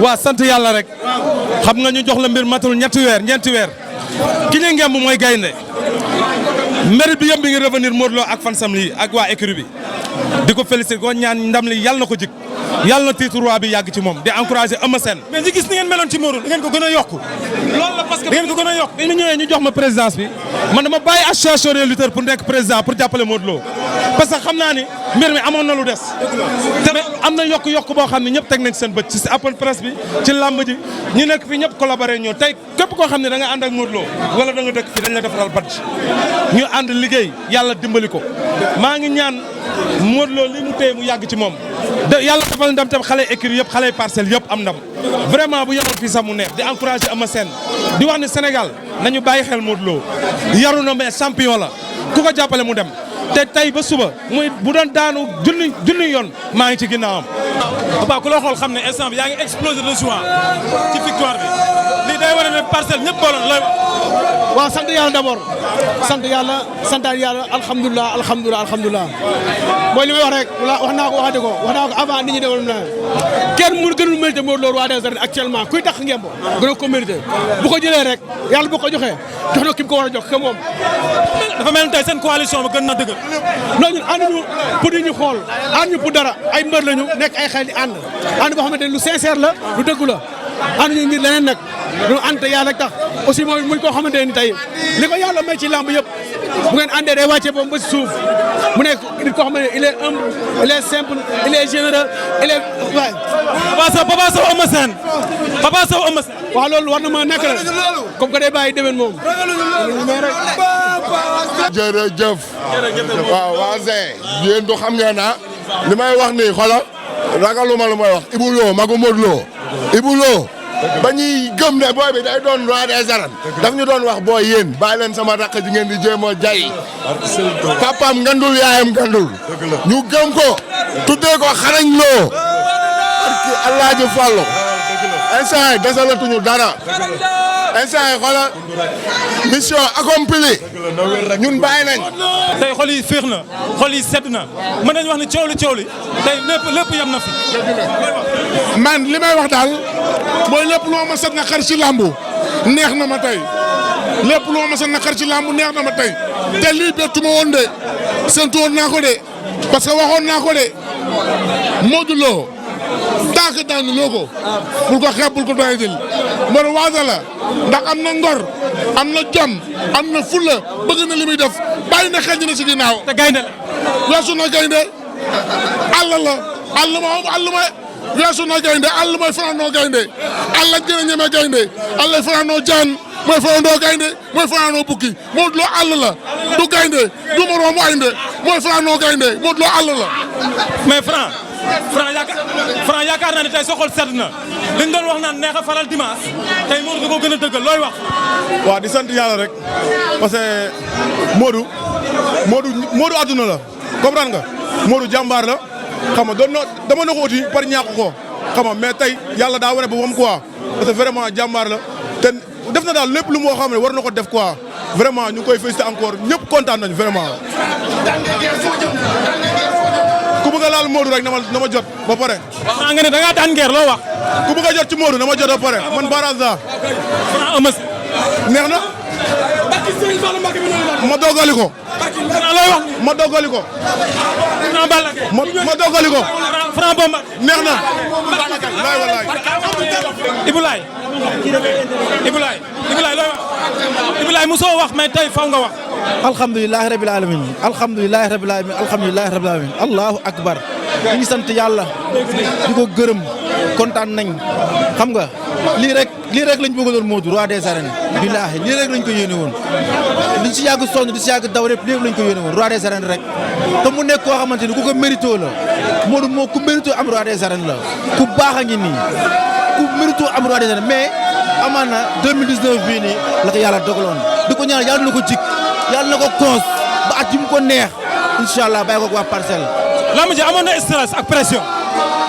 waa sant yàlla rek xam nga ñu jox la mbir matul ñeenti weer ki ñu ngemb mooy gaynde mérite bi yëpp bi ngi revenir Modou Lo ak fansam yi ak waa écurie bi di ko féliciter ko ñaan ndam li yàlla na ko jik yàlla na titre roi bi yàgg ci moom di encourager Eumeu Sène. mais ñi gis ni ngeen meloon ci Modou da ngeen ko gën a yokku. loolu la parce que da ngeen ko gën a yokku. bi ñu ñëwee ñu jox ma présidence bi man dama bàyyi association des lutteurs pour nekk président pour jàppale Modou Lo parce que xam naa ni mbir mi amoon na lu des. te am na yokk boo xam ne ñëpp teg nañ seen bët ci open presse bi ci làmb ji ñu nekk fi ñëpp collaboré ñoo tey képp koo xam ne da nga ànd ak Modou Lo wala da nga dëkk fi dañ la defaral badge ñu ànd liggéey yàlla dimbali ko maa ngi ñaan Modou Lo li mu téye mu yàgg ci moom yàlla defal ndam tam xale écurie yëpp xale parcelles yëpp am ndam vraiment bu yemoon fii sax mu neex di encourager Eumeu Sène di wax ni Sénégal nañu bàyyi xel Modou Lo yaru na mais champion la ku ko jàppale mu dem te tey ba suba muy bu doon daanu junni yoon maa ngi ci ginnaawam. Papa ku la xool xam ne instant bi yaa ngi explosé de joie ci victoire bi lii day wane ne parcelle ñëpp booloon lay wax. waaw sant yàlla d'abord sant yàlla santaat yàlla alhamdulilah mooy li may wax rek wax naa ko avant nit ñi demoon na kenn mënu gënul mérité Modou Lo roi des arènes actuellement kuy tax ngemb gën a ko mérité bu ko jëlee rek yàlla bu ko joxee jox na ki mu ko war a jox que moom. dafa mel ni tey seen coalition ba gën na dëgër. non ñun ànduñu pour di ñu xool ànduñu pour dara ay mbër lañu nekk ay xel di ànd boo xamante ne lu sincère la lu dëggu la ànduñu ngir leneen nag lu ànd te yàlla rek tax aussi mooy muy koo xamante ne tey li ko yàlla may ci làmb yëpp bu ngeen àndee day wàccee ba si suuf mu nekk nit koo xamante ne il est humble il est simple il est généreux il est waay. Papa Sow Eumeu Sène Papa Sow Eumeu Sène. waaw loolu war na ma nekk la comme que day bàyyi déwén moom. jërëjëf waaw waa Zé yéen du xam ngeen na li may wax nii xoolal ragaluma lu may wax Ibou Lo magu Modou Lo Ibou Lo ba ñuy gëm ne booy bi day doon roi des arènes daf ñu doon wax booy yéen bàyyi leen sama rakk ji ngeen di jéem a jay papaam ngandul yaayam ngandul ñu gëm ko tuddee ko xarañ loo barki Alaaji Fallu instant yi desalatuñu dara instant yi xoolal mission accomplie ñun bàyyi nañ. tey xol yi féex na xol yi sedd na mën nañu wax ni coow li tey lépp yem na fi. man li may wax daal mooy lépp loo ma sedd na xar ci làmbu neex na ma tey lépp loo ma sedd na xar ci làmbu neex na ma tey te lii bettu ma woon de séntu woon naa ko de parce que waxoon naa ko de Modou Lo tant que daanu loo ko bul ko xeeb bul ko doy dil mbër waasa la ndax am na ngor am na jom am na fulla bëgg na li muy def bàyyi na xëy na si ginnaaw. te gaynde la. weesu na gaynde àll la àll ma weesu na gaynde àll mooy fanaanoo gaynde àll ak gën a ñeme gaynde àll lay fanaanoo jaan mooy fanaanoo gaynde mooy fanaanoo bukki Modou Lo àll la du gaynde du moroomu aynde mooy fanaanoo gaynde Modou Lo àll la. mais Franc yaakaar naa ne tey soo xool sedd na li ñu doon wax naan neex a faral dimanche tey Modou da koo gën a dëggal looy wax. waaw di sant yàlla rek parce que Modou adduna la comprendre nga Modou jàmbaar la xam nga dama na ko uti par ñàkk ko xam nga mais tey yàlla daa wane boppam quoi parce que vraiment jàmbaar la te def na daal lépp lu moo xam ne war na ko def quoi vraiment ñu ngi koy féliciter encore ñëpp kontaan nañu vraiment. ku bëgg a laal Modou rek na ma jot ba pare. waaw nga ne da ngaa daan ngeer loo wax. ku bëgg a jot ci Modou na ma jot ba pare man Baraza. neex na. ma dogali ko. ma dogali ko. ma dogali ko. Franc Bomba. neex na. wallaay. Ibou Laye looy wax Ibou Laye mosoo wax mais tey faw nga wax. alhamdulilahi rabil alamin alhamdulilahi rabil alamin alhamdulilahi rabil alamin allahu akbar ñu ngi sant yàlla di ko gërëm kontaan nañ xam nga lii rek lañ bëggoon Modou roi des arènes billaahi lii rek lañ ko yéene woon di si yàgg sonn di si yàgg daw lépp lañ ko yéene woon roi des arènes rek te mu nekk koo xamante ni ku ko mérito la Modou moo ku mérito am roi des arènes la ku baax a ngi nii ku mérito am roi des arènes mais amaan na 2019 bii nii la ko yàlla dogaloon di ko ñaan yàlla na ko jik yàlla na ko cons ba at yi mu ko neex incha allah bàyyi ko waa parcelle. lamb ji amoon na stress ak pression.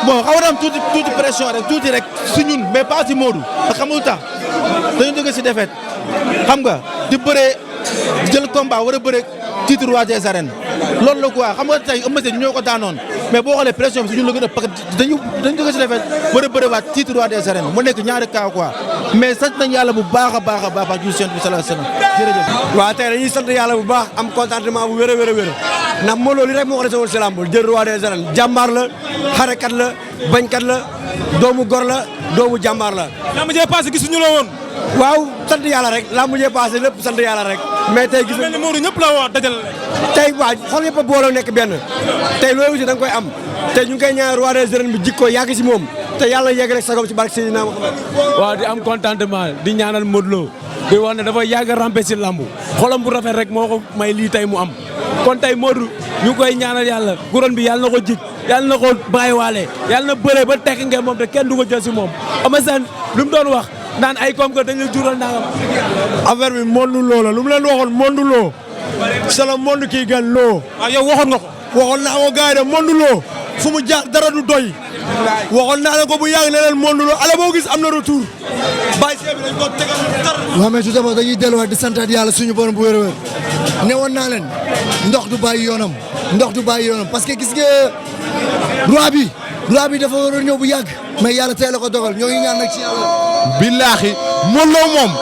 bon xaw na am tuuti pression rek tuuti rek si ñun mais pas si Modou. te xam nga lu tax dañu jóge si défaite xam nga di bëree jël combat war a bëree titre roi des arènes loolu la quoi xam nga tey Eumeu Sène ñoo ko daanoon mais boo xoolee pression bi si ñun la gën a parce que dañu jóge si défaite war a bëree waat titre roi des arènes mu nekk ñaari cas quoi mais sant nañ yàlla bu baax a baax a baax ak Sëñ bi sallallahu alayhi wasallam jërëjëf. waaw tey dañuy sant yàlla bu baax am contentement bu wér a wér a wér ndax Modou Lo li rek moo ko dese woon si lamb jël roi des arènes jàmbaar la xarekat la bañkat la doomu gor la doomu jàmbaar la. lamb jee passé gisuñu la woon. waaw sant yàlla rek lamb jee passé lépp sant yàlla rek mais tey gis mel ni Modou ñëpp la woo dajal. tey waa xool yëpp a booloo nekk benn tey loolu aussi da nga koy am tey ñu ngi koy ñaan roi des arènes bi jikko yàgg si moom te yàlla yegg rek sagom ci barke Seydina Muhammad. waaw di am contentement di ñaanal Modou Lo di wax ne dafa yàgg a rampe si lambu xolam bu rafet rek moo ko may lii tey mu am kon tey Modou ñu koy ñaanal yàlla couronne bi yàlla na ko jik yàlla na ko bàyyiwaale yàlla na bëree ba tekk ngeen moom te kenn du ko jël si moom Eumeu Sène lu mu doon wax naan ay comme que dañ la jural nangam affaire bi Modou Lo la lu mu leen waxoon Modou Lo c'est le monde qui gagne Lo. waaw yow waxoon nga ko. waxoon naa ko gars yi de Modou Lo fu mu jaar dara du doy waxoon naa leen ko bu yàgg ne leen Modou Lo ala boo gis am na retour bàyyi see bi dañ ko tegal tar. waaw mais tout d'abord dañuy delluwaat di santaat yàlla suñu borom bu wér-wér ne woon naa leen ndox du bàyyi yoonam parce que gis nga roi bi dafa waroon ñëw bu yàgg mais yàlla tey la ko dogal ñoo ngi ñaan nag ci yàlla. billaahi Modou Lo moom